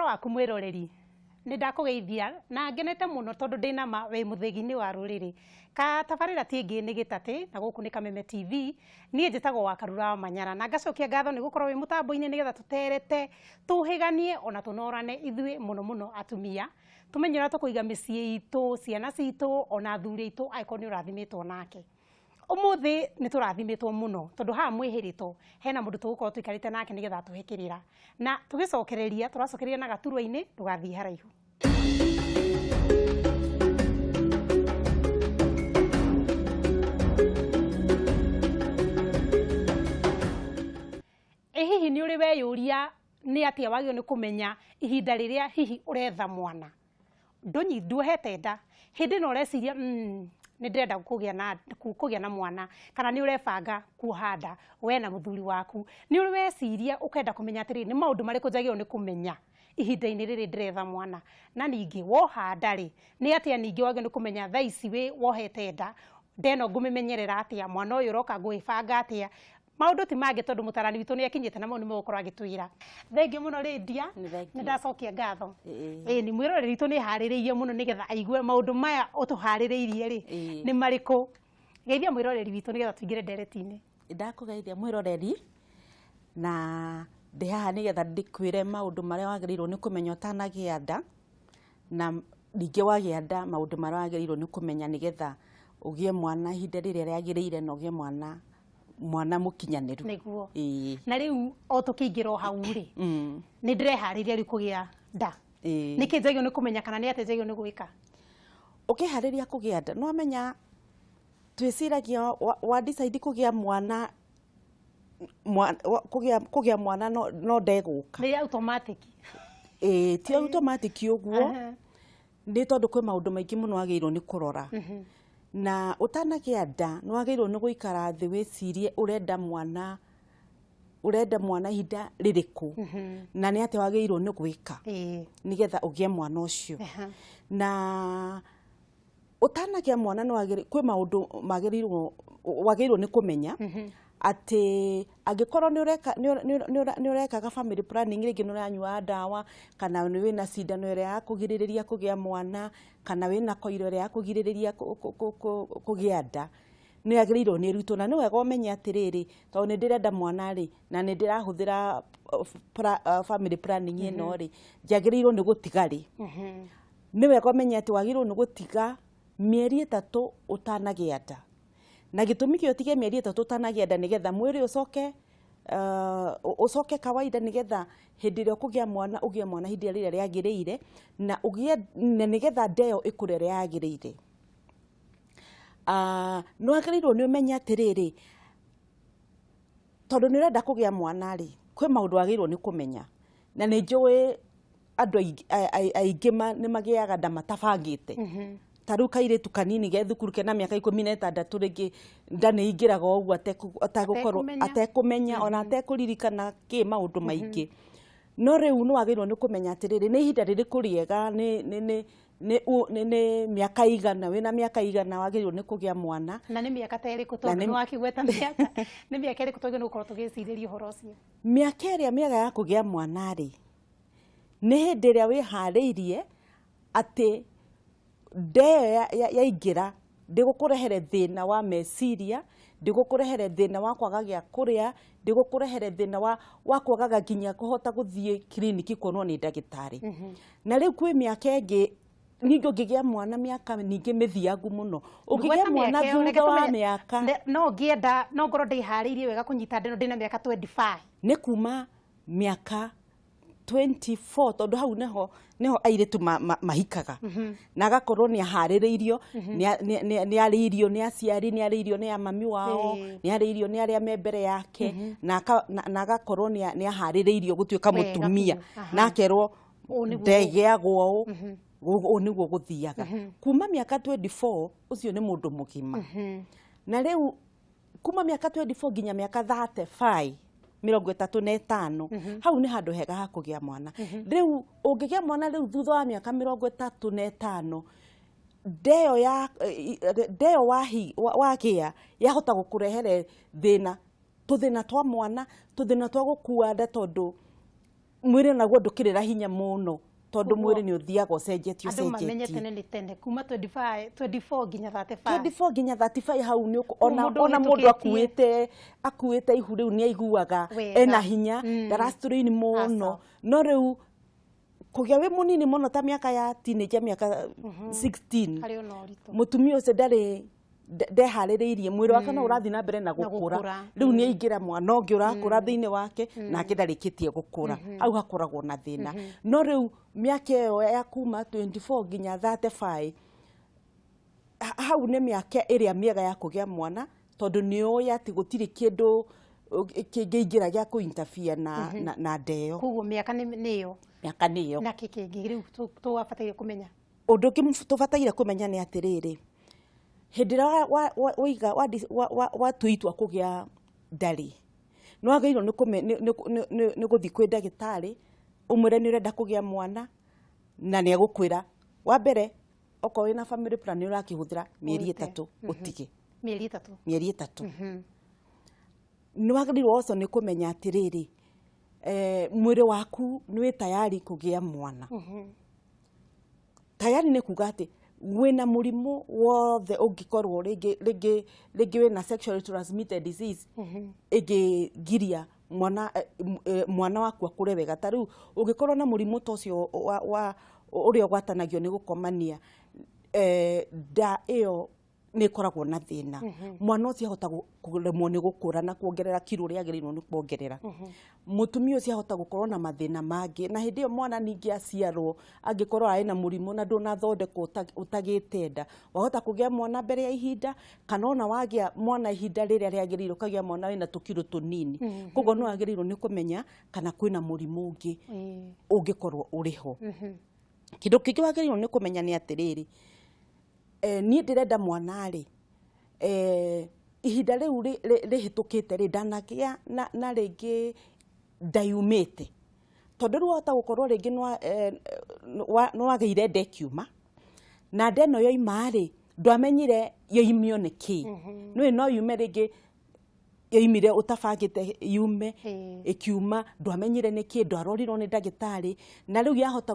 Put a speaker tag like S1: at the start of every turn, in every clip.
S1: Waku mwĩroreri, nĩ ndakũgeithia na ngenete mũno tondũ ndĩ na ma wĩ mũthĩgi-inĩ wa rũrĩrĩ. Katabarĩra ti ĩngĩ nĩ gĩtatĩ na gũkũ nĩ Kameme TV. Niĩ njĩtagwo Wakarura wa Manyara na ngacokia ngatho nĩ gũkorwo wĩ mũtambo-inĩ nĩgetha tũterete, tũhĩganie ona tũnorane ithuĩ mũno mũno atumia. Tũmenye ũrĩa tũkũiga mĩciĩ itũ, ciana citũ ona athuri aitũ angĩkorwo nĩ ũrathimĩtwo nake. Ũmũthĩ nĩ tũrathimĩtwo mũno tondũ haha mwĩhĩrĩto hena mũndũ tũgũkorwo tũikarĩte nake nĩgetha atũhe kĩrĩra na tũgĩcokereria tũracokereria na gaturwa-inĩ ndũgathiĩ haraihu. Ĩ hihi nĩ ũrĩ weyũria nĩ atĩa wagĩrĩirwo nĩ kũmenya ihinda rĩrĩa hihi ũretha mwana? Ndũnyi nduohete nda, hĩndĩ ĩno ũreciria nĩ ndĩrenda kũgĩa na kũgĩa na mwana kana nĩ ũrebanga kuoha nda we na mũthuri waku. Nĩ ũrĩ weciria ũkenda kũmenya atĩrĩrĩ, nĩ maũndũ marĩkũ njagĩrĩirwo nĩ kũmenya ihinda-inĩ rĩrĩ ndĩretha mwana? Na ningĩ woha nda rĩ, nĩ atĩa ningĩ wagĩrĩirwo nĩ kũmenya thaa ici wĩ wohete nda, nda ĩno ngũmĩmenyerera atĩa, mwana ũyũ ũroka ngũgĩbanga atĩa? Maũndũ ti mangĩ tondũ mũtarani witũ nĩ akinyĩte na mau nĩmo egũkorwo agĩtwĩra. Thengiũ mũno Lydia,
S2: Nĩ thengiũ.
S1: nĩ ndacokia ngatho.
S2: Ĩĩ.
S1: Ĩĩ nĩ mwĩroreri witũ nĩ harĩrĩirie mũno nĩgetha aigue maũndũ maya ũtũharĩrĩirie rĩ
S2: Ĩĩ.
S1: nĩ marĩkũ. Geithia mwĩroreri witũ nĩgetha tũingĩre ndereti-inĩ.
S2: Ndakũgeithia mwĩroreri na ndĩ haha nĩgetha ndĩkwĩre maũndũ marĩa wagĩrĩirwo nĩ kũmenya ũtanagĩa nda na ningĩ wagĩa nda maũndũ marĩa wagĩrĩirwo nĩ kũmenya nĩgetha ũgĩe mwana ihinda rĩrĩa rĩagĩrĩire na ũgĩe mwana mwana mũkinyanĩru.
S1: Nĩguo.
S2: Ĩĩ.
S1: Na rĩu o tũkĩingĩra o hau rĩ, nĩ ndĩreharĩria rĩu kũgĩa nda.
S2: Ĩĩ.
S1: Nĩkĩ njagĩrĩirwo nĩ kũmenya kana nĩ atĩa njagĩrĩirwo nĩ gwĩka?
S2: Ũkĩharĩria kũgĩa nda, nĩ wamenya twĩciragia wa decide kũgĩa mwana, kũgĩa mwana no ndegũka.
S1: Nĩ automatic.
S2: Ĩĩ, ti automatic ũguo. Nĩ tondũ kwĩ maũndũ maingĩ mũno wagĩrĩirwo nĩ kũrora. Na ũtanagĩa nda nĩ wagĩrĩirwo nĩ gũikara thĩ wĩcirie ũrenda mwana, ũrenda mwana ihinda rĩrĩkũ na nĩ atĩa wagĩrĩirwo nĩ gwĩka nĩgetha ũgĩe mwana ũcio. Na ũtanagĩa mwana nĩ wagĩrĩirwo, kwĩ maũndũ magĩrĩirwo, wagĩrĩirwo nĩ kũmenya atĩ angĩkorwo nĩ ũreka, nĩ ũrekaga family planning rĩngĩ nĩ ũranyua ndawa kana wĩna cindano ĩrĩa ya kũgirĩrĩria kũgĩa mwana kana wĩna koiro ĩrĩa ya kũgirĩrĩria kũgĩa nda, nĩ yagĩrĩirwo nĩ ĩrutwo. Na nĩ wega ũmenye atĩrĩrĩ, tondũ nĩ ndĩrenda mwana rĩ, na nĩ ndĩrahũthĩra family planning ĩno rĩ, njagĩrĩirwo nĩ gũtiga rĩ? Nĩ wega ũmenye atĩ wagĩrĩirwo nĩ gũtiga mĩeri 3 ũtanagĩa nda. Na gĩtũmi kĩa ũtige mĩeri 3 ũtanagĩa nda nĩgetha mwĩrĩ ũcoke kawaida, nĩgetha hĩndĩ ĩrĩa ũkũgĩa mwana ũgĩe mwana ihinda rĩrĩa rĩagĩrĩire, na ũgĩe, na nĩgetha nda ĩyo ĩkũre ũrĩa yagĩrĩire. Nĩ wagĩrĩirwo nĩ ũmenye atĩrĩrĩ, tondũ nĩ ũrenda kũgĩa mwana rĩ, kwĩ maũndũ wagĩrĩirwo nĩ kũmenya. Na nĩ njũĩ andũ aingĩ nĩ magĩaga nda matabangĩte. Ta rĩu kairĩtu kanini ge thukuru kena mĩaka 16 rĩngĩ nda nĩ ingĩraga o ũguo ategũkorwo,
S1: Atekũmenya.
S2: atekũmenya, ona atekũririkana kĩ maũndũ maingĩ. No rĩu nĩ wagĩrĩirwo nĩ kũmenya atĩrĩrĩ, nĩ ihinda rĩrĩkũ rĩega, nĩ mĩaka igana, wĩna mĩaka igana wagĩrĩirwo nĩ kũgĩa mwana.
S1: Na nĩ mĩaka ta ĩrĩkũ,
S2: Na
S1: tondũ
S2: nĩ
S1: nĩ wakĩgweta mĩaka, nĩ mĩaka ĩrĩkũ twagĩrĩirwo nĩ gũkorwo tũgĩcirĩria ũhoro ũcio?
S2: Mĩaka ĩrĩa mĩega ya kũgĩa mwana rĩ, nĩ hĩndĩ ĩrĩa wĩharĩirie atĩ nda ĩyo yaingĩra ndĩgũkũrehere thĩna wa meciria, ndĩgũkũrehere thĩna wa kwaga gĩa kũrĩa, ndĩgũkũrehere thĩna wa kwagaga nginya kũhota gũthiĩ kiriniki kuonwo nĩ ndagĩtarĩ. Na rĩu kwĩ mĩaka ĩngĩ ningĩ ũngĩgĩa mwana mĩaka ningĩ mĩthiangu mũno, ũngĩgĩa
S1: Gweta
S2: mwana
S1: mĩaka ĩyo, reke
S2: thutha wa
S1: tũmenye,
S2: mĩaka.
S1: No ngĩenda, no ngorwo ndĩharĩirie wega kũnyita nda ĩno ndĩna mĩaka 25.
S2: Nĩ kuma mĩaka 24, tondũ hau nĩho airĩtu mahikaga. Na agakorwo nĩ aharĩrĩirio, nĩ arĩirio nĩ aciari, nĩ arĩirio nĩ amami wao, nĩ arĩirio nĩ arĩa me mbere yake, na agakorwo nĩ aharĩrĩirio gũtuĩka
S1: Wega
S2: mũtumia.
S1: biũ.
S2: Na akerwo
S1: Ũũ nĩguo
S2: ndegĩagwo ũũ, ũũ nĩguo gũthiaga. Kuma mĩaka 24, ũcio nĩ mũndũ mũgima. Na rĩu kuma mĩaka 24 nginya mĩaka 35, 35, hau nĩ handũ hega ha kũgĩa mwana. Rĩu ũngĩgĩa mwana rĩu thutha wa mĩaka 35, nda ĩyo ya, nda ĩyo wagĩa yahota gũkũrehere thĩna, tũthĩna twa mwana, tũthĩna twa gũkua nda, tondũ Mwĩrĩ naguo ndũkĩrĩ hinya mũno, tondũ
S1: Ũguo
S2: mwĩrĩ nĩ ũthiaga ũcenjetie.
S1: Andũ mamenye
S2: Ũcenjetie.
S1: Tene nĩ tene, kuma 25, 24 nginya 35.
S2: 24 nginya 35, hau nĩ ona
S1: Mũndũ
S2: ona mũndũ
S1: ũhĩtũkĩtie.
S2: Akuĩte ihu rĩu nĩ aiguaga
S1: Wega.
S2: ena hinya, ndarastrain mũno.
S1: Aca.
S2: No rĩu kũgĩa wĩ mũnini mũno, ta mĩaka ya teenager, mĩaka 16,
S1: Harĩ ona ũritũ.
S2: Mũtumia ũcio ndarĩ ndeharĩrĩirie, mwĩrĩ wake no ũrathiĩ na mbere na gũkũra.
S1: Gũkũra.
S2: Rĩu nĩ aingĩra mwana ũngĩ ũrakũra thĩinĩ wake, nake ndarĩkĩtie gũkũra, hau hakoragwo na thĩna. No rĩu mĩaka ĩyo ya kuma 24 nginya 35, hau nĩ mĩaka ĩrĩa mĩega ya kũgĩa mwana, tondũ nĩ ũĩ atĩ gũtirĩ kĩndũ kĩngĩingĩra gĩa kũ interfere na nda ĩyo.
S1: Koguo mĩaka nĩyo.
S2: Mĩaka nĩyo.
S1: Na kĩ kĩngĩ rĩu tũbataire kũmenya?
S2: Ũndũ ũngĩ tũbataire kũmenya nĩ atĩrĩrĩ, hĩndĩ ĩrĩa waiga watua itua kũgĩa nda-rĩ, nĩ wagĩrĩirwo nĩ gũthiĩ kwĩ ndagĩtarĩ, ũmwĩre nĩ ũrenda kũgĩa mwana, na nĩ egũkwĩra wa mbere, okorwo wĩna family plan nĩ ũrakĩhũthĩra, mĩeri
S1: Ũrute.
S2: 3 ũtige.
S1: Mĩeri 3.
S2: Mĩeri 3. Nĩ wagĩrĩirwo also nĩ kũmenya atĩrĩrĩ, mwĩrĩ waku nĩ wĩ tayari kũgĩa mwana. Tayari nĩ kuga atĩ wĩna mũrimũ wothe ũngĩkorwo rĩngĩ wĩna sexually transmitted disease ĩngĩgiria mwana mwana waku akũre wega. Ta rĩu ũngĩkorwo na mũrimũ ta ũcio wa ũrĩa ũgwatanagio nĩ gũkomania, nda ĩyo nĩ ĩkoragwo na thĩna. Mwana ũcio ahota kũremwo nĩ gũkũra na kuongerera kiro ũrĩa agĩrĩirwo nĩ kuongerera. Mũtumia ũcio ahota gũkorwo na mathĩna mangĩ, na hĩndĩ ĩyo mwana ningĩ aciarwo angĩkorwo arĩ na mũrimũ na ndũnathondekwo ũtagĩte nda, wahota kũgĩa mwana mbere ya ihinda, kana ona wagĩa mwana ihinda rĩrĩa rĩagĩrĩire, ũkagĩa mwana wĩna tũkiro tũnini. Koguo nĩ wagĩrĩirwo nĩ kũmenya kana kwĩna mũrimũ ũngĩ ũngĩkorwo ũrĩ ho. Kĩndũ kĩngĩ wagĩrĩirwo nĩ kũmenya nĩ atĩrĩrĩ, niĩ ndĩrenda mwana rĩ, ihinda rĩu rĩhĩtũkĩte rĩ, ndanagĩa na rĩngĩ ndayumĩte, tondũ rĩu wahota gũkorwo rĩngĩ nĩwagĩire nda ĩkiuma, na nda ĩno yoima rĩ, ndwamenyire yoimio nĩ kĩ. Nĩũĩ no yume rĩngĩ yoimire ũtabangĩte yume, ĩkiuma, ndwamenyire nĩ kĩ, ndwarorirwo nĩ ndagĩtarĩ, na rĩu yahota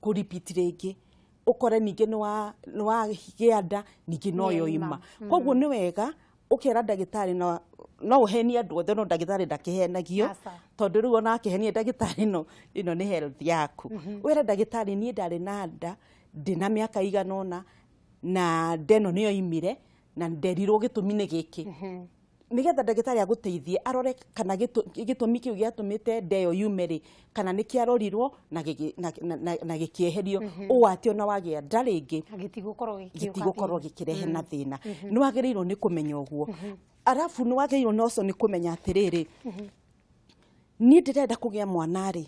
S2: kũ repeat rĩngĩ, ũkore ningĩ nĩ wagĩa nda ningĩ no
S1: Nĩ
S2: yoima. Koguo nĩ wega ũkera ndagĩtarĩ, na no ũhenie andũ othe, no ndagĩtarĩ ndakĩhenagio.
S1: Aca.
S2: Tondũ rĩu ona akĩhenia ndagĩtarĩ, ĩno nĩ health yaku. Wĩre ndagĩtarĩ, niĩ ndarĩ na nda ndĩna mĩaka igana ũna, na nda ĩno nĩyo imire, na nderirwo gĩtũmi nĩ gĩkĩ, nigetha ndagĩtarĩ agũteithie arore kana gĩtũmi kĩu gĩatũmĩte nda ĩyo yume rĩ, kana nĩ kĩarorirwo na gĩkĩeherio, ũũ atĩ ona wagĩa nda rĩngĩ
S1: Na gĩtigũkorwo gĩkĩũka.
S2: Gĩtigũkorwo gĩkĩrehe na thĩna. Nĩ wagĩrĩirwo nĩ kũmenya ũguo. Arabu nĩ wagĩrĩirwo nĩ also nĩ kũmenya atĩrĩrĩ, niĩ ndĩrenda kũgĩa mwana rĩ,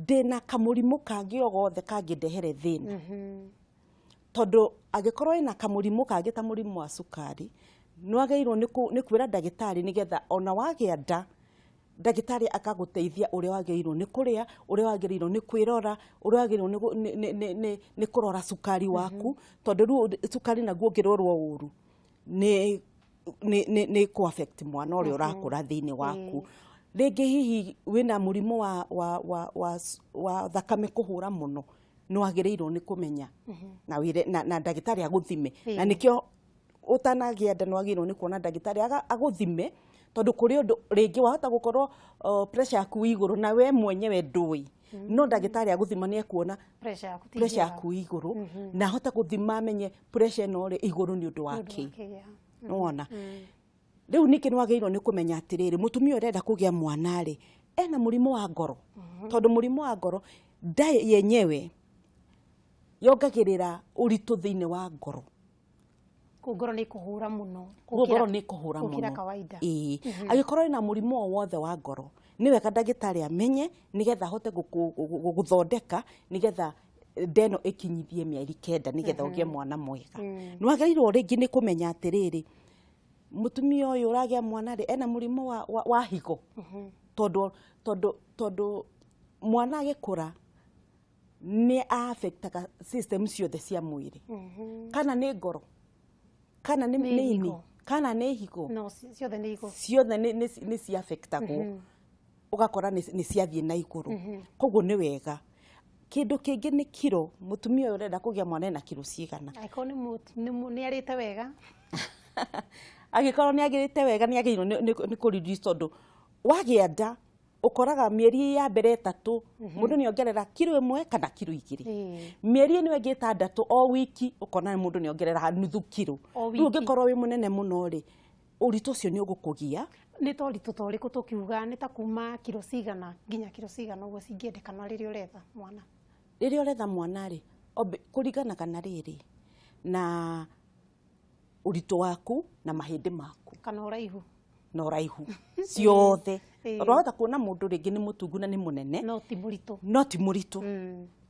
S2: ndĩna kamũrimũ kangĩ o gothe kangĩndehere thĩna? Tondũ angĩkorwo wĩna kamũrimũ kangĩ ta mũrimũ wa cukari, nĩ wagĩrĩirwo nĩ kwĩra ndagĩtarĩ, nĩgetha ona wagĩa nda ndagĩtarĩ akagũteithia ũrĩa wagĩrĩirwo nĩ kũrĩa, ũrĩa wagĩrĩirwo nĩ kwĩrora, ũrĩa wagĩrĩirwo nĩ kũrora cukari waku, tondũ rĩu cukari naguo ũngĩrorwo ũru nĩ kũ affect mwana ũrĩa ũrakũra thĩinĩ waku. Rĩngĩ hihi wĩna mũrimũ wa thakame kũhũra mũno, nĩ wagĩrĩirwo nĩ kũmenya na wĩre na ndagĩtarĩ agũthime. Na nĩkĩo ũtanagĩa nda nĩ wagĩrĩirwo nĩ kuona ndagĩtarĩ agũthime, tondũ kũrĩ ũndũ rĩngĩ wahota gũkorwo pressure yaku ĩ igũrũ na we mwenyewe ndũĩ, no ndagĩtarĩ agũthima nĩ ekuona
S1: pressure yaku ti
S2: pressure
S1: njega.
S2: Yaku ĩ igũrũ, na ahote gũthima amenye pressure ĩno rĩ igũrũ nĩ ũndũ wa
S1: Nĩ ũndũ
S2: kĩ.
S1: wa kĩ, yeah.
S2: Nĩwona, rĩu ningĩ nĩ wagĩrĩirwo nĩ kũmenya atĩrĩrĩ, mũtumia ũyũ ũrenda kũgĩa mwana rĩ, ena mũrimũ wa ngoro? Tondũ mũrimũ wa ngoro, nda yenyewe yongagĩrĩra ũritũ thĩinĩ wa ngoro.
S1: Kũu ngoro nĩ kũhũra mũno.
S2: Koguo ngoro nĩ kũhũra
S1: gũkĩra
S2: mũno.
S1: Kawaida.
S2: Ĩĩ, angĩkorwo ĩna mũrimũ o wothe wa ngoro, nĩ wega ndagĩtarĩ amenye, nĩgetha ahote gũthondeka, nĩgetha nda ĩno ĩkinyithie mĩeri 9, nĩgetha ũgĩe mwana mwega. Nĩ wagĩrĩirwo rĩngĩ nĩ kũmenya atĩrĩrĩ, mũtumia ũyũ ũragĩa mwana rĩ, ena mũrimũ wa higo? Tondũ mwana agĩkũra nĩ affectaga system ciothe cia mwĩrĩ, kana nĩ ngoro, kana nĩ
S1: Nĩ
S2: ini,
S1: higo.
S2: Kana nĩ higo.
S1: No ciothe nĩ igũ.
S2: Ciothe nĩ ciaffectagwo. Ũgakora nĩ ciathiĩ na igũrũ. Koguo nĩ wega. Kĩndũ kĩngĩ nĩ kiro. Mũtumia ũyũ ũrenda kũgĩa mwana ena kiro cigana?
S1: Angĩkorwo nĩ arĩte wega.
S2: Angĩkorwo nĩ agĩrĩte wega, nĩ agĩrĩirwo nĩ kũ reduce, tondũ wagĩa nda ũkoraga mĩeri ya mbere 3 mũndũ nĩ ongerera kiro 1 kana kiro 2. Mĩeri ĩno ĩngĩ 6, o wiki ũkona mũndũ nĩ ongerera nuthu kiro.
S1: O
S2: Rĩu
S1: wiki.
S2: ũngĩkorwo wĩ mũnene mũno rĩ, ũritũ ũcio nĩ ũgũkũgia.
S1: Nĩ ta ũritũ ta ũrĩkũ tũkiuga? Nĩ ta kuma kiro cigana nginya kiro cigana ũguo cingĩendekana rĩrĩa ũretha mwana?
S2: Rĩrĩa ũretha mwana rĩ, kũringanaga na rĩrĩ na ũritũ waku na mahĩndĩ maku.
S1: Kana ũraihu.
S2: Na ũraihu ciothe. Tondũ wahota kuona mũndũ rĩngĩ nĩ mũtungu na nĩ mũnene,
S1: no ti mũritũ.
S2: No ti mũritũ,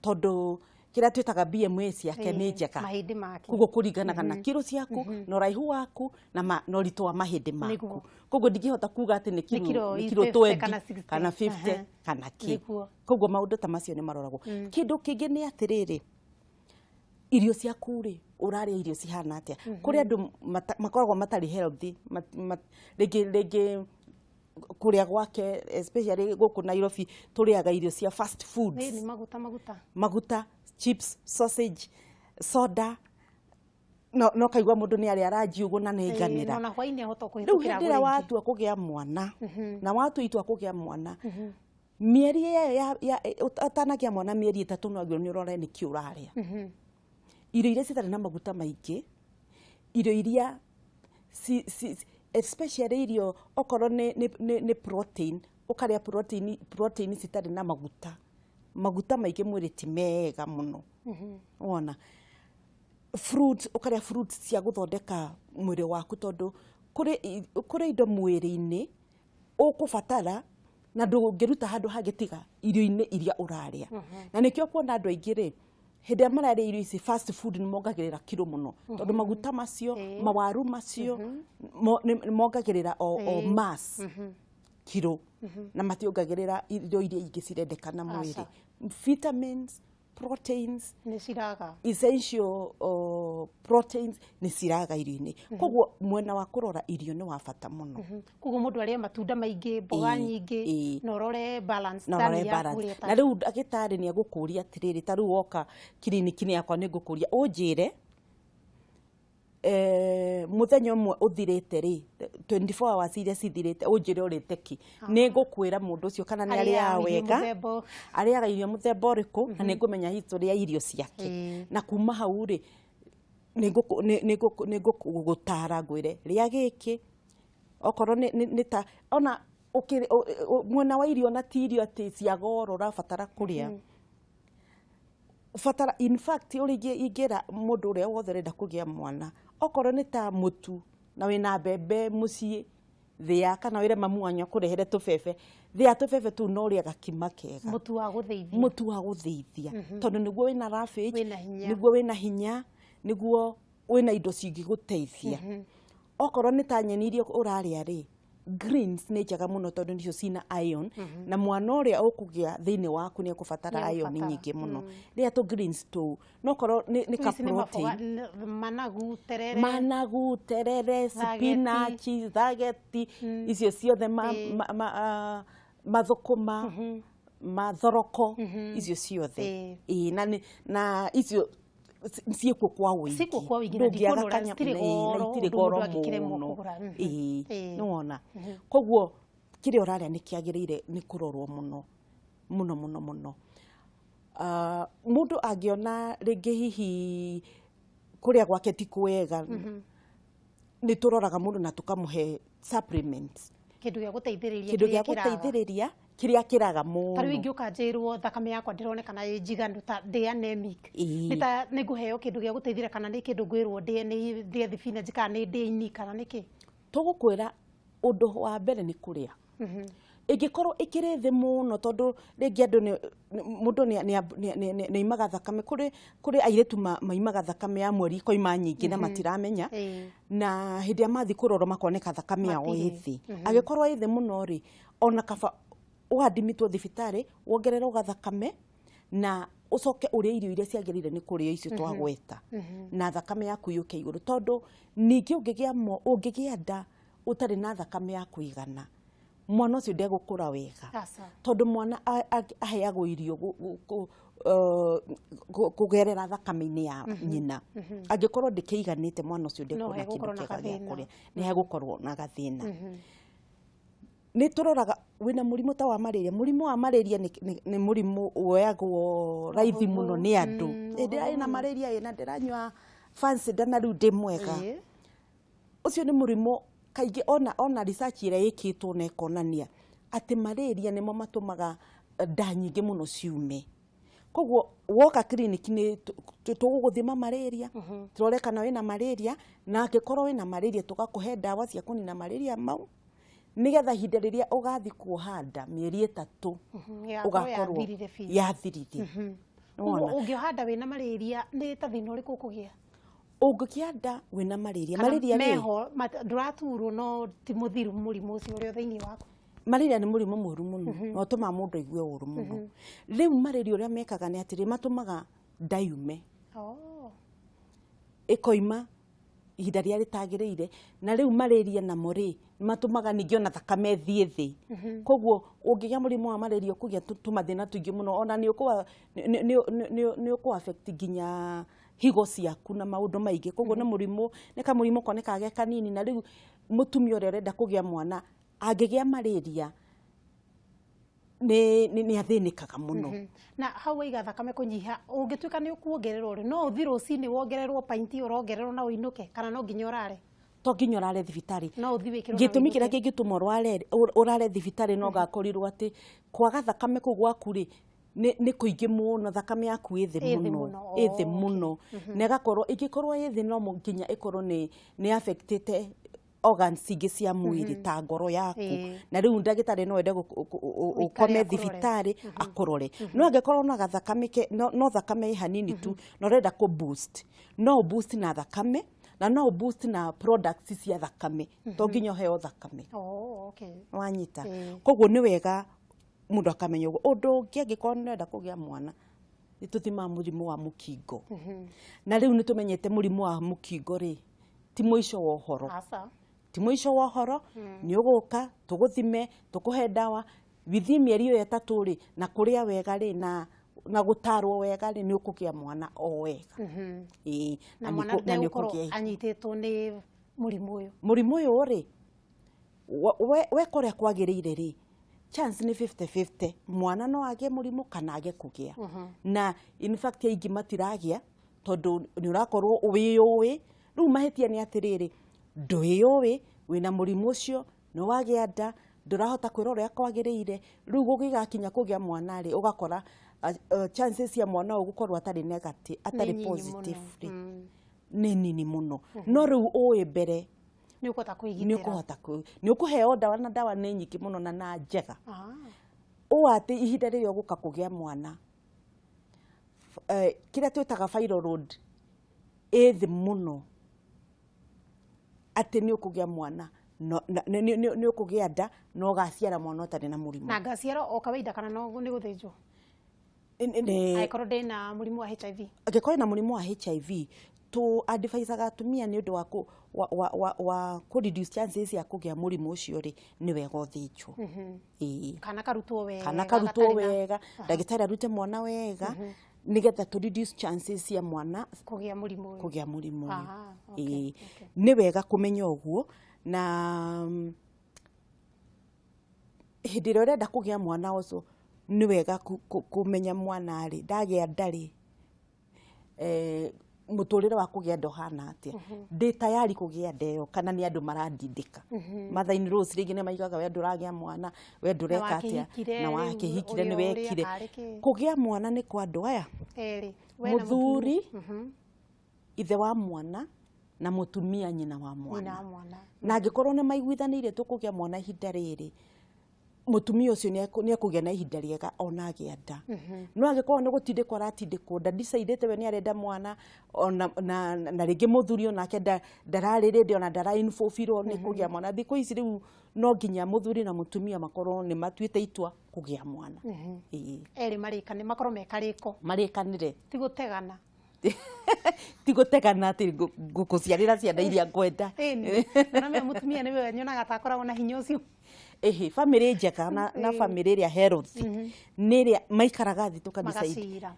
S2: tondũ kĩrĩa twĩtaga BMA ciake nĩ njega.
S1: Mahĩndĩ make.
S2: Koguo kũringanaga na kiro ciaku na ũraihu waku na ũritũ wa mahĩndĩ maku. Koguo ndingĩhota kuga atĩ nĩ
S1: Nĩ kiro
S2: nĩ kiro
S1: 50
S2: 20
S1: kana 60.
S2: Kana 50 kana kĩ. Koguo maũndũ ta macio nĩ maroragwo. Kĩndũ kĩngĩ nĩ atĩrĩrĩ, irio ciaku rĩ, ũrarĩa irio cihana atĩa? Kũrĩ andũ makoragwo matarĩ healthy, rĩngĩ kũrĩa gwake, especially gũkũ Nairobi tũrĩaga irio cia fast foods.
S1: Nĩ maguta maguta.
S2: Maguta, chips, sausage, soda, no kaigua mũndũ nĩ arĩa aranji ũguo na nĩ aiganĩra.
S1: Ona hwainĩ ahota
S2: Rĩu
S1: kũhĩtũkĩra
S2: hĩndĩ ĩrĩa
S1: agũre ingĩ.
S2: watua kũgĩa mwana na watua itua kũgĩa mwana, mĩeri ĩyo ya ũtanagĩa mwana, mĩeri 3, no wagĩrĩirwo nĩ ũrore nĩkĩ ũrarĩa. Irio iria citarĩ na maguta maingĩ, irio iria especially irio okorwo nĩ protein, ũkarĩa protein citarĩ na maguta. Maguta maingĩ mwĩrĩ ti mega mũno. Wona fruit, ũkarĩa fruits cia gũthondeka mwĩrĩ waku, tondũ kũrĩ indo mwĩrĩ-inĩ ũkũbatara na ndũngĩruta handũ hangĩ tiga irio-inĩ iria ũrarĩa. Na nĩkĩo kuona andũ aingĩ rĩ, hĩndĩ ĩrĩa mararĩa irio ici fast food, nĩ mongagĩrĩra kiro mũno, tondũ maguta macio, mawaru macio nĩ mongagĩrĩra o mass kiro na mationgagĩrĩra indo iria ingĩ cirendekana mwĩrĩ. Vitamins, proteins
S1: Nĩ ciraga.
S2: Essential proteins nĩ ciraga irio-inĩ. Koguo mwena wa kũrora irio nĩ wa bata mũno.
S1: Koguo mũndũ arĩe matunda maingĩ, mboga nyingĩ, na ũrore balance
S2: Na ũrore
S1: thani yaku
S2: balance.
S1: ũrĩa
S2: Na rĩu ndagĩtarĩ nĩ egũkũria atĩrĩrĩ, ta rĩu woka kiriniki-inĩ yakwa, nĩ ngũkũria ũnjĩre mũthenya ũmwe ũthirĩte rĩ, 24 hours iria cithirĩte, ũnjĩre ũrĩte kĩ. Nĩ ngũkwĩra mũndũ ũcio kana nĩ
S1: Arĩaga
S2: arĩaga
S1: irio
S2: wega,
S1: mũthemba
S2: arĩaga irio mũthemba ũrĩkũ, na nĩ ngũmenya history ya irio ciake. Na kuma hau rĩ, nĩ ngũgũtara ngwĩre rĩa gĩkĩ, okorwo nĩ ta ona mwena wa irio, na ti irio atĩ cia goro ũrabatara kũrĩa batara. In fact, ũrĩa ingĩra mũndũ ũrĩa wothe ũrenda kũgĩa mwana, okorwo nĩ ta mũtu na wĩna mbembe mũciĩ, thĩa, kana wĩre mamu wanyu akũrehere tũbebe, thĩa tũbebe tũu na ũrĩe gakima kega.
S1: Mũtu wa gũthĩithia.
S2: Mũtu wa gũthĩithia, tondũ nĩguo wĩna roughage,
S1: Wĩna hinya.
S2: Nĩguo wĩna hinya, nĩguo wĩna indo cingĩgũteithia. Okorwo nĩ ta nyeni iria ũrarĩa rĩ, greens nĩ njega mũno, tondũ nĩcio cina iron, na mwana ũrĩa ũkũgĩa thĩinĩ waku nĩ ekũbatara iron
S1: Nĩegũbatara.
S2: nyingĩ mũno. Rĩa tũ greens tũu, no korwo nĩ ka
S1: Ici nĩ maboga,
S2: protein.
S1: Managu, terere.
S2: Managu, terere,
S1: Thageti.
S2: spinach, thageti, icio ciothe, mathũkũma, mathoroko, icio ciothe. Ĩĩ, na icio ciĩkuo kwa ũingĩ.
S1: Ciĩkuo kwa ũingĩ na
S2: Ndũngĩaga
S1: ndikuona ũrĩa citirĩ
S2: na
S1: goro,
S2: itirĩ
S1: ũndũ
S2: goro
S1: mũndũ angĩkĩremwo
S2: mũno.
S1: kũgũra.
S2: Ĩĩ, nĩwona koguo kĩrĩa ũrarĩa nĩ kĩagĩrĩire nĩ kũrorwo mũno mũno mũno mũno. Mũndũ angĩona rĩngĩ hihi kũrĩa gwake ti kwega, nĩ tũroraga mũndũ na tũkamũhe supplements.
S1: Kĩndũ gĩa gũteithĩrĩria
S2: Kĩndũ gĩa
S1: kĩrĩa kĩraga.
S2: Gũteithĩrĩria kĩrĩa kĩraga
S1: Ta rĩu
S2: mũno.
S1: ingĩũka njĩrwo thakame yakwa ndĩronekana ĩ njiganu, ta ndĩ anemic, nĩ ta nĩ ngũheo kĩndũ gĩa gũteithĩrĩria, kana nĩ kĩndũ ngwĩrwo ndĩe, nĩ ndĩe thibinanji kana nĩ ndĩe ini kana nĩ kĩ?
S2: Tũgũkwĩra ũndũ wa mbere nĩ kũrĩa. Ĩngĩkorwo ĩkĩrĩ thĩ mũno, tondũ rĩngĩ andũ mũndũ nĩ aimaga thakame, kũrĩ airĩtu maimaga thakame ya mweri ikoima nyingĩ na matiramenya, na hĩndĩ ĩrĩa mathiĩ kũrorwo makoneka thakame yao ĩ
S1: Matirĩ.
S2: thĩ. Angĩkorwo ĩ thĩ mũno rĩ, ona kaba ũgandimitwo thibitarĩ wongererwo gathakame na ũcoke ũrĩe irio iria ciagĩrĩire nĩ kũrĩo icio twagweta, na thakame yaku yũke igũrũ, tondũ ningĩ ũngĩgĩa nda ũtarĩ na thakame ya kũigana, Mwana ũcio ndegũkũra wega.
S1: Aca.
S2: Tondũ mwana aheagwo irio kũgerera thakame-inĩ ya nyina. Angĩkorwo ndĩkĩiganĩte, mwana ũcio ndekuona kĩndũ
S1: hegũkorwo na
S2: kĩega gĩa
S1: gathĩna.
S2: Kũrĩa, nĩ hegũkorwo na gathĩna. Nĩ tũroraga wĩna mũrimũ ta wa malaria. Mũrimũ wa malaria nĩ mũrimũ woyagwo raithi mũno nĩ andũ. "Ĩ, ndĩrarĩ na malaria ĩ na ndĩranyua Fansidar na rĩu ndĩ mwega." Ũcio nĩ mũrimũ kaingĩ ona research ĩrĩa ĩkĩtwo na ĩkonania atĩ malaria nĩmo matũmaga nda nyingĩ mũno ciume. Koguo woka clinic nĩ tũgũgũthima malaria, tũrore kana wĩna malaria, na angĩkorwo wĩna malaria tũgakũhe ndawa cia kũnina malaria mau, nĩgetha ihinda rĩrĩa ũgathiĩ kuoha nda mĩeri 3
S1: Ĩgakorwo
S2: ũgakorwo
S1: yathirire biũ.
S2: Yathirire.
S1: Koguo
S2: Nĩwona?
S1: ũngĩoha nda wĩna malaria, nĩ ta thĩna ũrĩkũ ũkũgĩa?
S2: Ũngĩkĩa nda wĩna malaria,
S1: Kana
S2: malaria rĩ,
S1: meho ndũraturwo, no ti mũthiru mũrimũ ũcio ũrĩ o thĩinĩ waku.
S2: Malaria nĩ mũrimũ mũru mũno na ũtũmaga mũndũ aigue ũru mũno. Rĩu malaria ũrĩa mekaga nĩ atĩrĩ, matũmaga nda yume, ĩkoima ihinda rĩrĩa rĩtagĩrĩire. Na rĩu malaria namo rĩ, matũmaga ningĩ ona thakame ĩthiĩ thĩ. Koguo ũngĩgĩa mũrimũ wa malaria ũkũgĩa tũmathĩna tũingĩ mũno, ona nĩ ũkũ nĩ ũkũ affect nginya higo ciaku na maũndũ maingĩ. Koguo nĩ mũrimũ, nĩ kamũrimũ konekaga ge kanini. Na rĩu mũtumia ũrĩa ũrenda kũgĩa mwana angĩgĩa malaria nĩ athĩnĩkaga mũno.
S1: Na hau waiga thakame kũnyiha, ũngĩtuĩka nĩ ũkuongererwo rĩ, no ũthi rũcinĩ wongererwo painti ũrongererwo na ũinũke, kana no nginya ũrare?
S2: To nginya ũrare thibitarĩ.
S1: No ũthi wĩkĩrwo na
S2: Gĩtũmi kĩrĩa
S1: ũinũke.
S2: Kĩngĩtũma ũrare thibitarĩ no gakorirwo atĩ kwaga thakame kũu gwaku rĩ nĩ kũingĩ mũno, thakame yaku ĩ thĩ
S1: Ĩ thĩ
S2: mũno.
S1: Mũno,
S2: Ĩ thĩ
S1: oh,
S2: mũno, na ĩgakorwo ĩngĩkorwo ĩ thĩ no nginya ĩkorwo nĩ affectĩte organs ingĩ cia mwĩrĩ ta ngoro yaku. Na rĩu ndagĩtarĩ no ende
S1: Ũikare
S2: ũkome
S1: akũrore.
S2: Thibitarĩ akũrore. No angĩkorwo na gathakame ke no thakame ĩ hanini tu na ũrenda kũ boost, no ũ boost na thakame na no ũ boost na products cia thakame, to nginya ũheo thakame.
S1: Oh, okay.
S2: Wanyita?
S1: Ĩĩ.
S2: Koguo nĩ wega mũndũ akamenya ũguo. Ũndũ ũngĩ, angĩkorwo nĩ ũrenda kũgĩa mwana, nĩ tũthimaga mũrimũ wa mũkingo. Na rĩu nĩ tũmenyete mũrimũ wa mũkingo rĩ ti mũico wa ũhoro.
S1: Aca.
S2: Ti mũico wa ũhoro. Nĩ ũgũka tũgũthime, tũkũhe ndawa within mĩeri ĩyo 3 rĩ, na kũrĩa wega rĩ na gũtarwo wega rĩ, nĩ ũkũgĩa mwana o wega. Ĩĩ.
S1: Na
S2: nĩ
S1: mwana
S2: na nĩ
S1: ndegũkorwo
S2: ũkũgĩa
S1: anyitĩtwo nĩ mũrimũ ũyũ?
S2: Mũrimũ ũyũ rĩ, weka ũrĩa kwagĩrĩire rĩ, chance nĩ 50-50, mwana no agĩe mũrimũ kana age kũgĩa. Na in fact aingĩ matiragĩa tondũ nĩ ũrakorwo wĩyũĩ. Rĩu mahĩtia nĩ atĩrĩrĩ, ndwĩyũĩ wĩna mũrimũ ũcio, nĩ wagĩa nda, ndũrahota kwĩrora ũrĩa kwagĩrĩire. Rĩu gũgĩgakinya kũgĩa mwana rĩ, ũgakora chances cia mwana ũyũ gũkorwo atarĩ negative, atarĩ
S1: Nĩ nyinyi
S2: positive
S1: mũno.
S2: rĩ, nĩ nini mũno. No rĩu ũĩ mbere
S1: Nĩ ũkũhota
S2: nĩ
S1: kwĩgitĩra.
S2: Ũkũhota nĩ ũkũheo ndawa, na ndawa nĩ nyingĩ mũno na njega, ũũ atĩ ihinda rĩrĩa ũgũka kũgĩa mwana, kĩrĩa twĩtaga viral load ĩ thĩ mũno, atĩ nĩ ũkũgĩa mwana nĩ ũkũgĩa nda na ũgaciara mwana ũtarĩ na mũrimũ.
S1: Na ngaciara o kawaida kana no nĩ gũthĩnjwo? Angĩkorwo ndĩna mũrimũ wa HIV?
S2: Angĩkorwo na mũrimũ wa HIV, tũ advisaga atumia nĩ ũndũ wa kũ wa, wa, wa, wa kũ reduce chances cia kũgĩa mũrimũ ũcio rĩ, nĩ wega ũthĩnjwo. Ĩĩ.
S1: Kana karutwo wega.
S2: Kana karutwo
S1: gatarĩ na
S2: wega, ndagĩtarĩ arute mwana wega, nĩgetha tũ reduce chances cia mwana
S1: kũgĩa mũrimũ ũyũ.
S2: Kũgĩa mũrimũ ũyũ.
S1: Ah, okay,
S2: Ĩĩ.
S1: okay.
S2: Nĩ wega kũmenya ũguo. Na hĩndĩ ĩrĩa ũrenda kũgĩa mwana ũcio, nĩ wega kũmenya mwana rĩ, ndagĩa nda rĩ, mũtũrĩre wa kũgĩa nda ũhana atĩa, ndĩ tayari kũgĩa nda ĩyo kana nĩ andũ marandindĩka. Mother in laws rĩngĩ nĩ maigaga, "We ndũragĩa mwana, we ndũreka atĩa."
S1: Wakĩhikire
S2: Na
S1: rĩu
S2: wakĩhikire nĩ
S1: ũrĩa
S2: wekire.
S1: karĩ kĩ?
S2: Kũgĩa mwana nĩ kwa andũ aya
S1: Erĩ. We na
S2: mũthuri ithe wa mwana na mũtumia nyina wa
S1: nyina
S2: mwana.
S1: Wa mwana.
S2: Na angĩkorwo nĩ maiguithanĩire tũkũgĩa mwana ihinda rĩrĩ, mũtumia ũcio nĩ ekũgĩa na ihinda rĩega ona agĩa nda. No angĩkorwo nĩ gũtindĩkwo aratindĩkwo nda, decidĩte we nĩ arenda mwana, ona na rĩngĩ mũthuri onake ndararĩ ready, ona ndara-involve-irwo nĩ kũgĩa mwana. Thikũ ici rĩu no nginya mũthuri na mũtumia makorwo nĩ matuĩte itua kũgĩa mwana. Ĩĩ.
S1: Erĩ marĩkane, makorwo me karĩko.
S2: Marĩkanĩre.
S1: Ti gũtegana.
S2: Ti gũtegana atĩ ngũkũciarĩra ciana iria ngwenda.
S1: Ĩni, na mũtumia nĩwe nyonaga ta akoragwo na hinya ũcio.
S2: Ĩhĩ, bamĩrĩ njega na bamĩrĩ ĩrĩa healthy nĩ ĩrĩa maikaraga thĩ tũka decide,
S1: Magacira.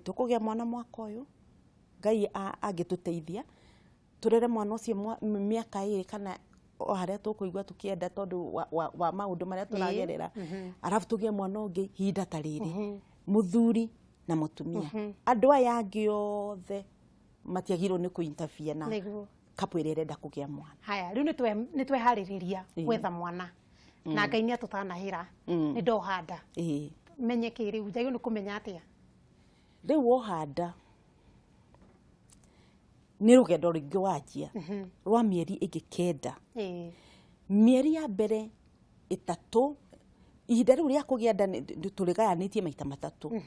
S2: Tũkũgĩa mwana mwaka ũyũ, Ngai angĩtũteithia tũrere mwana ũcio mĩaka 2 kana o harĩa tũkũigua tũkĩenda, tondũ wa maũndũ marĩa tũragerera, arabu tũgĩe mwana ũngĩ ihinda ta rĩrĩ, mũthuri na mũtumia. Andũ aya angĩ othe matiagĩrĩirwo nĩ kũ-interfere na couple ĩrĩa ĩrenda kũgĩa mwana.
S1: Haya, rĩu nĩ tweharĩrĩria gwetha mwana na Ngai nĩ atũtanahĩra, nĩ ndoha nda. Menye kĩ rĩu? Njagĩrĩirwo nĩ kũmenya atĩa?
S2: Rĩu woha nda, nĩ rũgendo rũingĩ wanjia rwa mĩeri ĩngĩ 9. Mĩeri ya mbere 3, ihinda rĩu rĩa kũgĩa nda tũrĩgayanĩtie maita matatũ: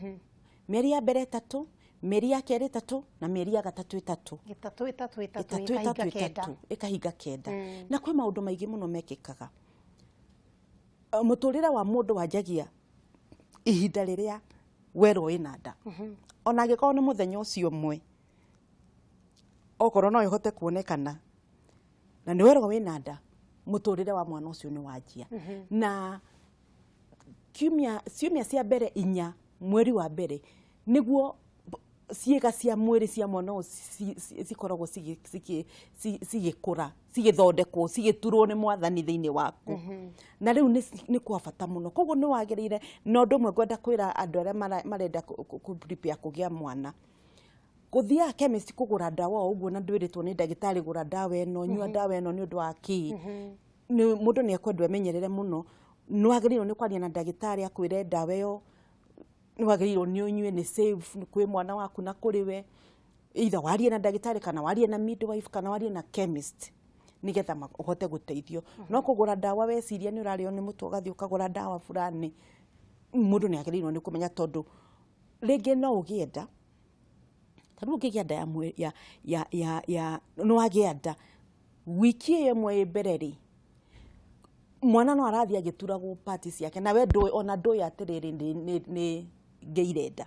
S2: mĩeri ya mbere 3, mĩeri ya kerĩ 3, na mĩeri ya gatatũ 3.
S1: 3, 3, 3.
S2: 3, 3,
S1: ĩkahinga 9.
S2: 3, ĩkahinga 9. Na kwĩ maũndũ maingĩ mũno mekĩkaga. Mũtũrĩre wa mũndũ wanjagia ihinda rĩrĩa werwo wĩna nda, ona angĩkorwo nĩ mũthenya ũcio ũmwe, okorwo no ĩhote kuonekana na nĩ werwo wĩna nda, mũtũrĩre wa mwana ũcio nĩ wanjia. Na ciumia cia mbere 4, mweri wa mbere, nĩguo ciĩga cia mwĩrĩ cia mwana ũyũ cikoragwo cigĩkũra, cigĩthondekwo, cigĩturwo nĩ Mwathani thĩinĩ waku, na rĩu nĩ kwa bata mũno. Koguo nĩ wagĩrĩire, na ũndũ ũmwe ngwenda kwĩra andũ arĩa marenda kũ prepare kũgĩa mwana, gũthiaga chemist kũgũra ndawa o ũguo na ndwĩrĩtwo nĩ ndagĩtarĩ gũra ndawa ĩno, nyua ndawa ĩno nĩ ũndũ wa kĩ, nĩ mũndũ nĩ ekwendwo emenyerere mũno. Nĩ wagĩrĩirwo nĩ kwaria na ndagĩtarĩ akwĩre ndawa ĩyo nĩ wagĩrĩirwo nĩ ũnyue, nĩ safe kwĩ mwana waku na kũrĩ we. Either warie na ndagĩtarĩ, kana warie na midwife, kana warie na chemist, nĩgetha ũhote gũteithio. No kũgũra ndawa weciria nĩ ũrarĩo nĩ mũtwe, ũgathiĩ ũkagũra ndawa fulani, mũndũ nĩ agĩrĩirwo nĩ kũmenya, tondũ rĩngĩ no ũgĩe nda. Ta rĩu ũngĩgĩa nda ya mwe, ya ya ya ya nĩ wagĩa nda wiki ĩyo ĩmwe ĩ mbere rĩ, mwana no arathiĩ agĩturagwo part ciake, na we ndũĩ, ona ndũĩ atĩrĩrĩ nĩ ngĩire nda.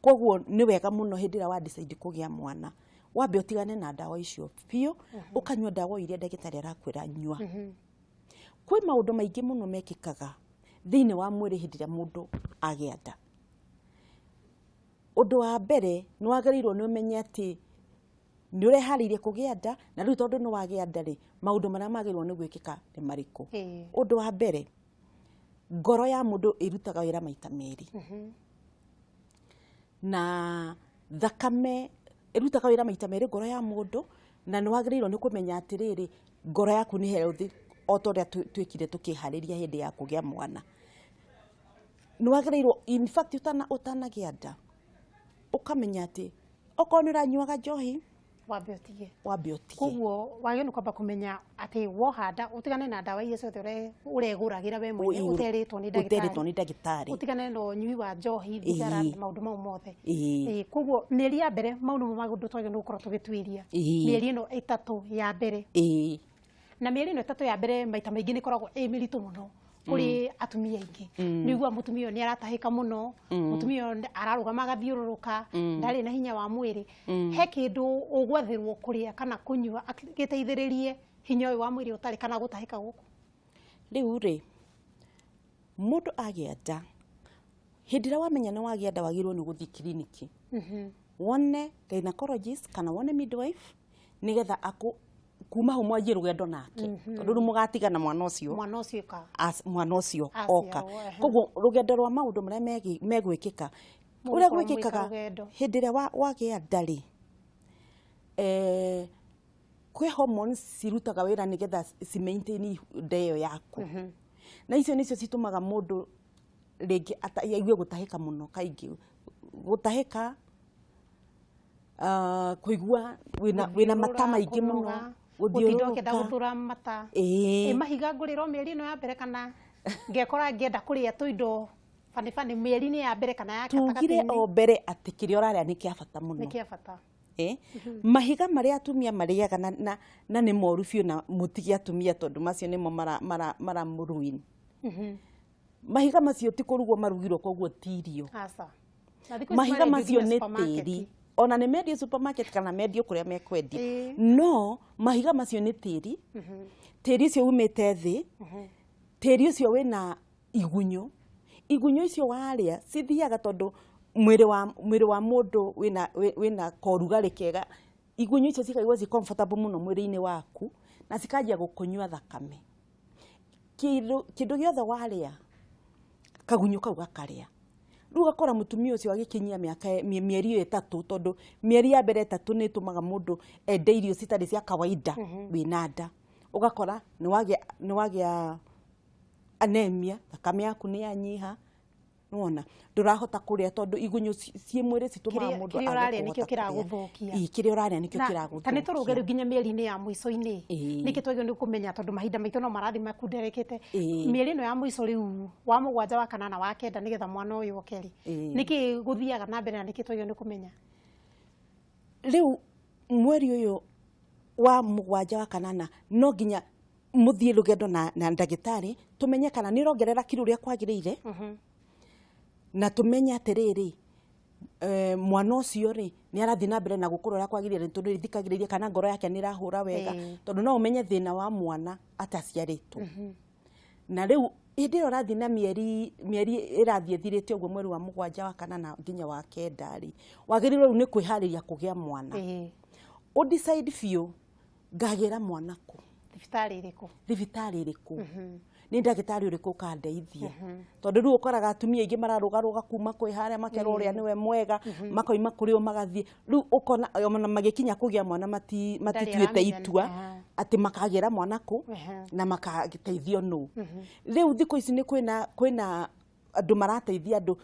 S2: Koguo nĩ wega mũno hĩndĩ ĩrĩa wa decide kũgĩa mwana, wambe ũtigane na ndawa icio biũ, ũkanyua ndawa iria ndagĩtarĩ arakwĩra nyua. Kwĩ maũndũ maingĩ mũno mekĩkaga thĩinĩ wa mwĩrĩ hĩndĩ ĩrĩa mũndũ agĩa nda. Ũndũ wa mbere, nĩ wagĩrĩirwo nĩ ũmenye atĩ nĩ ũreharĩirie kũgĩa nda, na rĩu tondũ nĩ wagĩa nda rĩ, maũndũ marĩa magĩrĩirwo nĩ gwĩkĩka nĩ marĩkũ? Ũndũ wa mbere, ngoro ya mũndũ ĩrutaga wĩra maita merĩ, na thakame ĩrutaga wĩra maita merĩ, ngoro ya mũndũ. Na nĩ wagĩrĩirwo nĩ kũmenya atĩrĩrĩ, ngoro yaku nĩ healthy, o ta ũrĩa twĩkire tũkĩharĩria hĩndĩ ya kũgĩa mwana. Nĩ wagĩrĩirwo, in fact, ũtanagĩa nda, ũkamenya atĩ okorwo nĩ ũranyuaga njohi,
S1: wambe ũtige.
S2: Wambe ũtige.
S1: Koguo wagĩrĩirwo nĩ kwamba kũmenya atĩ woha nda, ũtigane na ndawa iria ciothe ũregũragĩra we mwene ũterĩtwo nĩ ndagĩtarĩ.
S2: Ũterĩtwo nĩ ndagĩtarĩ.
S1: Ũtigane na ũnyui wa njohi, thigara, maũndũ mau mothe. Koguo mĩeri ya mbere, mau nĩmo maũndũ twagĩrĩirwo nĩ gũkorwo tũgĩtuĩria mĩeri ĩno 3 ya mbere. Na mĩeri ĩno 3 ya mbere maita maingĩ nĩ ĩkoragwo ĩ mĩritũ mũno kũrĩ atumia aingĩ. Nĩ ũiguaga mũtumia ũyũ nĩ aratahĩka mũno, mũtumia ũyũ ararũgama agathiũrũrũka, ndarĩ na hinya wa mwĩrĩ. He kĩndũ ũgwathĩrwo kũrĩa kana kũnyua gĩteithĩrĩrie hinya ũyũ wa mwĩrĩ ũtarĩ kana gũtahĩka gũkũ?
S2: Rĩu rĩ, mũndũ agĩa nda, hĩndĩ ĩrĩa wamenya nĩ wagĩa nda, wagĩrĩirwo nĩ gũthiĩ kiriniki, wone gynecologist kana wone midwife, nĩgetha akũ kuma hau mwanjie rũgendo nake, tondũ rĩu mũgatigana mwana ũcio
S1: mwana ũcio ĩka
S2: mwana ũcio
S1: aciarwo,
S2: oka. Koguo rũgendo rwa maũndũ marĩa megwĩkĩka, ũrĩa
S1: Mũgũkorwo mwĩka
S2: gwĩkĩkaga
S1: rũgendo.
S2: Hĩndĩ ĩrĩa wagĩa nda rĩ, kwĩ hormones cirutaga wĩra nĩgetha ci maintain nda ĩyo yaku, na icio nĩcio citũmaga mũndũ rĩngĩ aigue gũtahĩka mũno, kaingĩ gũtahĩka, kũigua wĩna mata
S1: Gũthiũrũra,
S2: maingĩ mũno,
S1: kũnoga, gũtinda ũkĩenda
S2: gũthiũrũrũka.
S1: Gũthũra mata. Ĩ mahiga ngũrĩrwo mĩeri ĩno ya mbere, kana ngekora ngĩenda kũrĩa tũindo bani bani mĩeri-inĩ ya mbere kana ya
S2: Tugire
S1: gatagatĩ-inĩ?
S2: o mbere atĩ kĩrĩa ũrarĩa nĩ kĩa bata mũno.
S1: Nĩ kĩa bata.
S2: Mahiga marĩa atumia marĩaga na nĩ moru biũ, na mũtige atumia, tondũ macio nĩmo maramũruin. Mahiga macio ti kũrugwo marugirwo, koguo ti irio.
S1: Aca. Na thikũ ici
S2: Mahiga
S1: marendio
S2: macio
S1: nginya
S2: nĩ
S1: supermarket.
S2: tĩri, ona nĩ mendio supermarket kana mendio kũrĩa mekwendia. No mahiga macio nĩ tĩri, tĩri ũcio umĩte thĩ. Tĩri ũcio wĩna igunyũ, igunyũ icio warĩa cithiaga, tondũ mwĩrĩ wa mũndũ wĩna korugarĩ kega, igunyũ icio cikaigua ci comfortable mũno mwĩrĩ-inĩ waku na cikanjia gũkũnyua thakame. Kĩndũ gĩothe warĩa, kagunyũ kau gakarĩa. Rĩu ũgakora mũtumia ũcio agĩkinyia mĩaka mĩeri ĩyo 3, tondũ mĩeri ya mbere 3 nĩ ĩtũmaga mũndũ ende irio citarĩ cia kawaida wĩna nda. Ũgakora nĩ wagĩa anemia, thakame yaku nĩ yanyiha, nĩwona ndũrahota kũrĩa tondũ igunyũ ciĩ mwĩrĩ citũmaga mũndũ
S1: Kĩrĩa
S2: age
S1: ũrarĩa nĩkĩo
S2: kũhota kũrĩa.
S1: kĩragũthũkia.
S2: Ĩ, kĩrĩa ũrarĩa nĩkĩo
S1: Ta nĩ tũrũge
S2: kĩragũthũkia.
S1: Rĩu nginya mĩeri-inĩ ya mũico-inĩ, nĩkĩ twagĩrĩirwo nĩ kũmenya, tondũ mahinda maitũ no marathiĩ makunderekete? Mĩeri ĩno ya mũico rĩu, wa mũgwanja, wa kanana, wa kenda, nĩgetha mwana ũyũ oke rĩ, nĩkĩ gũthiaga na mbere na nĩkĩ twagĩrĩirwo nĩ kũmenya?
S2: Rĩu mweri ũyũ wa mũgwanja, wa kanana, no nginya mũthiĩ rũgendo na ndagĩtarĩ, tũmenye kana nĩ ũrongerera kiro ũrĩa kwagĩrĩire, na tũmenye atĩrĩrĩ, mwana ũcio rĩ, nĩ arathiĩ na mbere na gũkũra ũrĩa kwagĩrĩire, tondũ nĩ thikagĩrĩria kana ngoro yake nĩ ĩrahũra wega, tondũ no ũmenye thĩna wa mwana ataciarĩtwo. Na rĩu hĩndĩ ĩyo ũrathiĩ na mĩeri ĩrathiĩ ĩthirĩte ũguo, mweri wa mũgwanja, wa kanana nginya wa kenda rĩ, wagĩrĩirwo rĩu nĩ kwĩharĩria kũgĩa mwana. Ũ decide biũ, ngagĩra mwana kũ?
S1: Thibitarĩ ĩrĩkũ?
S2: Thibitarĩ ĩrĩkũ? Nĩ ndagĩtarĩ ũrĩkũ ũkandeithia? Tondũ rĩu ũkoraga atumia aingĩ mararũgarũga kuma kwĩ harĩa makerwo ũrĩa nĩwe mwega, makoima kũrĩ o magathiĩ. Rĩu ũkona ona magĩkinya kũgĩa mwana matituĩte
S1: aramenya,
S2: itua atĩ makagĩra mwana kũ na makateithio nũ. Rĩu thikũ ici nĩ kwĩna andũ marateithia andũ,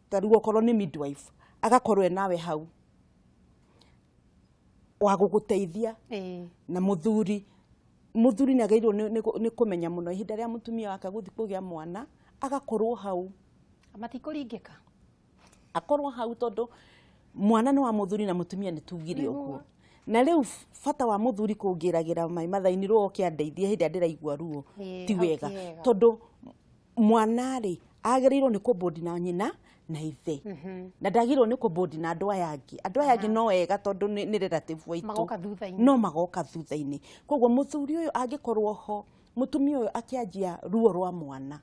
S2: ta rĩu okorwo nĩ midwife, agakorwo e nawe hau wa gũgũteithia. Na mũthuri nĩ agĩrĩirwo nĩ kũmenya mũno ihinda rĩa mũtumia wake gũthiĩ kũgĩa mwana, agakorwo hau.
S1: Matikũringĩka.
S2: Akorwo hau, tondũ mwana nĩ wa mũthuri na mũtumia, nĩ tugire ũguo. Na rĩu bata wa mũthuri kũngĩragĩra mai mathaini ruo, oke andeithie hĩndĩ ĩrĩa ndĩraigua ruo, ti
S1: hau
S2: wega.
S1: Ti wega.
S2: Tondũ mwana rĩ, agĩrĩirwo nĩ kũbond na nyina na ithe, na ndagĩrĩirwo nĩ kũbond na andũ aya angĩ. Andũ aya angĩ no ega, tondũ nĩ relative waitũ.
S1: Magoka thutha-inĩ.
S2: No magoka thutha-inĩ. Koguo mũthuri ũyũ angĩkorwo ho, mũtumia ũyũ akĩanjia ruo rwa mwana,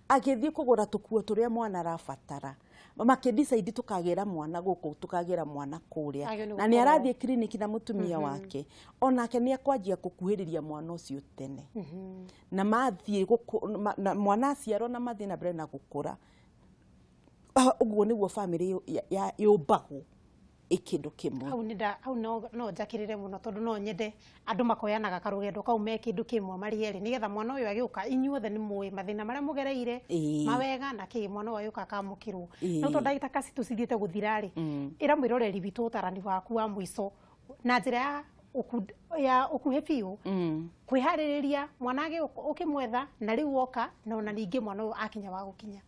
S2: agĩthiĩ kũgũra tũkuo tũrĩa mwana arabatara, makĩdecide tũkagĩra mwana gũkũ, tũkagĩra mwana kũrĩa,
S1: Agĩrĩirwo nĩ
S2: na nĩ
S1: gũkorwo-
S2: arathiĩ kiriniki na mũtumia wake, onake nĩ akwanjia gũkuhĩrĩria mwana ũcio tene, na mathiĩ na mwana aciarwo na mathiĩ na mbere na gũkũra. Ũguo nĩguo bamĩrĩ yũmbagwo ĩ kĩndũ kĩmwe.
S1: Hau nĩ hau no njakĩrĩre mũno, tondũ no nyende andũ makoyanaga karũgendo kau me kĩndũ kĩmwe marĩ erĩ, nĩgetha mwana ũyũ agĩũka, inyuothe nĩ mũĩ mathĩna marĩa mũgereire, mawega na kĩ, mwana ũyũ agĩũka akamũkĩrwo. No tondũ ndagĩta kasi tũcithiĩte gũthira rĩ, ĩra mwĩroreri witũ ũtarani waku wa mũico na njĩra ya ũkuhĩ biũ, kwĩharĩrĩria mwana agĩũka ũkĩmwetha na rĩu oka, na ona ningĩ mwana ũyũ akinya wa gũkinya.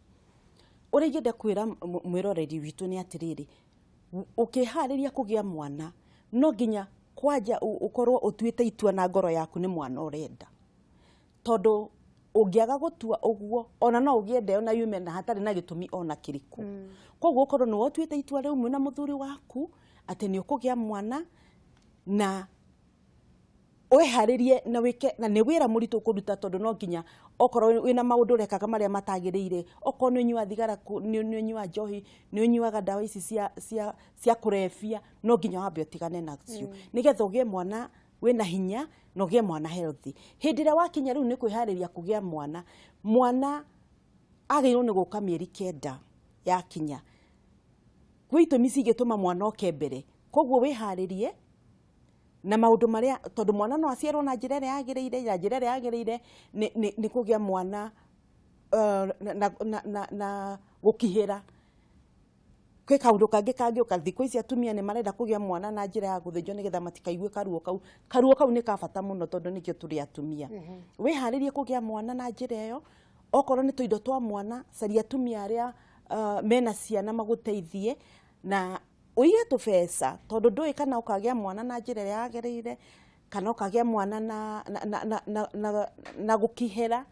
S2: Ũrĩa ingĩenda kwĩra mwĩroreri witũ nĩ atĩrĩrĩ, ũkĩharĩria kũgĩa mwana, no nginya kwanja ũkorwo ũtuĩte itua na ngoro yaku nĩ mwana ũrenda, tondũ ũngĩaga gũtua ũguo, ona no ũgĩe nda ona yume na hatarĩ na gĩtũmi ona kĩrĩkũ. Koguo ũkorwo nĩwe ũtuĩte itua rĩu mwĩna mũthuri waku atĩ nĩ ũkũgĩa mwana, na wĩharĩrie na wĩke, na nĩ wĩra mũritũ kũruta, tondũ no nginya okorwo wĩna maũndũ ũrekaga marĩa matagĩrĩire, okorwo nĩ ũnyuaga thigara, nĩ ũnyuaga njohi, nĩ ũnyuaga ndawa ici cia kũrebia, no nginya wambe ũtigane nacio, nĩgetha ũgĩe mwana wĩna hinya na ũgĩe mwana healthy. Hĩndĩ ĩrĩa wakinya rĩu nĩ kwĩharĩria kũgĩa mwana, mwana agĩrĩirwo nĩ gũka mĩeri 9 yakinya. Kwĩ itũmi cingĩtũma mwana oke mbere, koguo wĩharĩrie na maũndũ marĩa, tondũ mwana no aciarwo na njĩra ĩrĩa yagĩrĩire, na njĩra ĩrĩa yagĩrĩire nĩ kũgĩa mwana na gũkihĩra. Kwĩ kaũndũ kangĩ kangĩũka. Thikũ ici atumia nĩ marenda kũgĩa mwana na njĩra ya gũthĩnjwo, nĩgetha matikaigue karuo kau. Karuo kau nĩ ka bata mũno, tondũ nĩkĩo tũrĩ atumia. Wĩharĩrie kũgĩa mwana na njĩra ĩyo. Okorwo nĩ tũindo twa mwana, caria atumia arĩa mena ciana magũteithie, na ũige tũbeca, tondũ ndũĩ kana ũkagĩa mwana na njĩra ĩrĩa yagĩrĩire kana ũkagĩa mwana na gũkihĩra,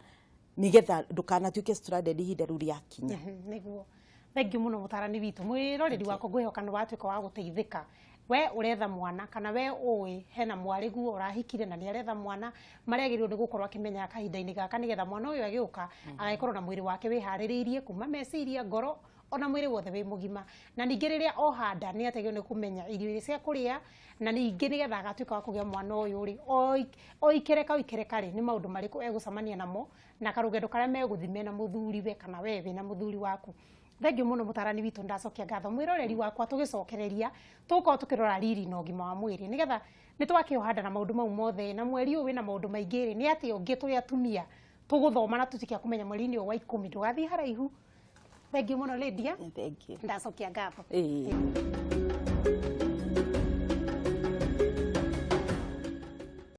S2: nĩgetha ndũkanatuĩke stranded ihinda rĩu rĩakinya.
S1: Nĩguo, thengiũ mũno mũtarani witũ. Mwĩroreri wakwa, ngwĩhoka nĩ watuĩka wa gũteithĩka. We ũretha mwana kana we ũĩ hena mwarĩguo ũrahikire na nĩ aretha mwana, marĩa agĩrĩirwo nĩ gũkorwo akĩmenya kahinda-inĩ gaka nĩgetha mwana ũyũ agĩũka agagĩkorwo na mwĩrĩ wake wĩharĩrĩirie kuma meciria, ngoro, ona mwĩrĩ wothe wĩ mũgima. Na ningĩ rĩrĩa oha nda nĩ atagĩrĩirwo nĩ kũmenya irio iria cia kũrĩa, na ningĩ nĩgetha agatuĩka wa kũgĩa mwana ũyũ rĩ, o ikereka o ikereka rĩ, nĩ maũndũ marĩkũ egũcemania namo na karũgendo karĩa megũthiĩ mena mũthuriwe kana we wĩna mũthuri waku. Thengiũ mũno mũtarani witũ, ndacokia ngatho. Mwĩroreri wakwa, tũgĩcokereria tũgũkorwo tũkĩrora riri na ũgima wa mwĩrĩ, nĩgetha nĩ twakĩoha nda na maũndũ mau mothe, na mweri ũyũ wĩna maũndũ maingĩ rĩ, nĩ atĩa ũngĩ tũrĩ atumia tũgũthoma na tũtuĩke a kũmenya mweri-inĩ ũyũ wa 10? Ndũgathiĩ haraihu. Thengiũ mũno, Lydia.
S2: Thank you.
S1: Ndacokia ngatho.
S2: Ĩĩ.